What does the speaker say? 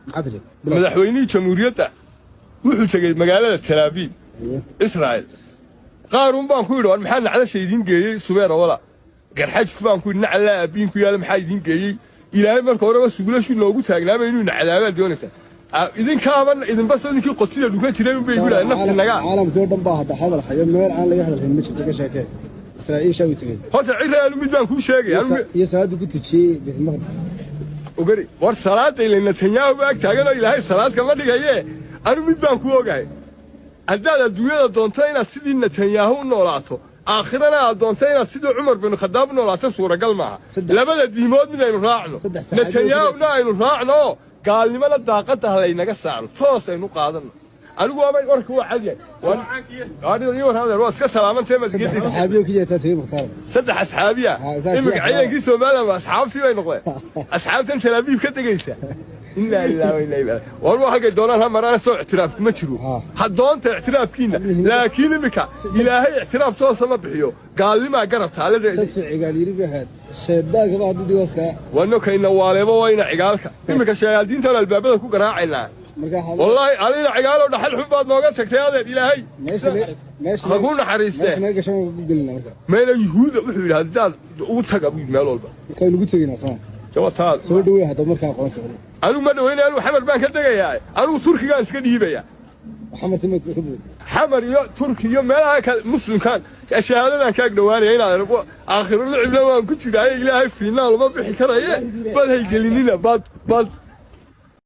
Maxaa tiri? Bilow. Madaxweynihii jamhuuriyadda wuxuu tegey magaalada Tel Aviv, Israel. Qaarun baan ku yidhi, war maxaa nacdasha idiin geeyey subeera wala Garxajis? Baan ku yidhi, nacallaa aabbiin ku yaala, maxaa idiin geeyey? Ilaahay marka horeba sugulashu noogu taagnaaba inuu nacadaabaa doonaysaa. Idinkaaba idinba soo idinkii qodsida dhukan jiray unbay igu yidhahdeen nafti nagaa. Caalamkii oo dhan baa hadda hadal hayo, meel aan laga hadalhayn ma jirto. Ka sheekee Israa'iil u tegey. Horta cira anu mid baan kuu sheegay. Iyo salaadu ku tujiyey Baytulmaqdis. Ogari war salaada ila Netanyahu baa ag taagan oo Ilaahay salaad kama dhigaye. Anu mid baan ku ogahay: haddaad adduunyada doonto inaad sidii Netanyahu u noolaato, aakhirana aad doonto inaad sidii Cumar bin Khadaab u noolaato, suuragal maaha. Labada diimood mid aynu raacno. Saddex saxaabi oo Netanyahuna aynu raacno oo gaalnimada daaqadda ha laynaga saaro, toos aynu qaadanno. Anigu waaba warka waa cadyahay. Waa iska salaamantee. Saddex Masjidka saxaabiyo keliya taa tegey, Mukhtaar. Saddex asxaabiya. Ha, isaga iminka kii ciidankii Soomaaliya ma asxaabtii bay noqdeen asxaabtan Tel Aviv ka degaysa? Inaa lillahi wa inaa ilaihi. War waa halkay doonaan ha maraana, soo ictiraaf kuma jiro. Ha doonta ictiraafkiina, laakiin iminka Ilaahay ictiraaf toosa ma bixiyo, gaalnimaa garab taalada. Sabtu cigaal yiri bay ahayd, shaydaanka baa haddii hooska. Wanokayna waaleebo wayna cigaalka iminka shayaadiintan albaabada ku garaacaynaa. Marka Wallaahi alina cigaalow dhaxal xun baad nooga tagtay adeer. Ilaahay meesha meesha ha kuu naxariistee. Meesha naga gashan ku gelina marka. Meela Yuhuuda wuxuu yidhi haddaad ugu taga buu yidhi meel walba. Marka waynu ugu tegaynaa soma? Jawataad. Soo dhaweey hadda markaa aqoonsiga. Anigu ma dhaweynaya, anigu Xamar baan ka tegayaa, anigu Turkigaan iska dhiibaya. Xamarti ma ka buud? Xamar iyo Turki iyo meelaha kale muslimkaan shahaadadan kaag dhowaanaya inaad aakhiro lucibna waan ku jiraaye. Ilaahay fiinaan lama bixi karaye, bad hay gelinina bad bad.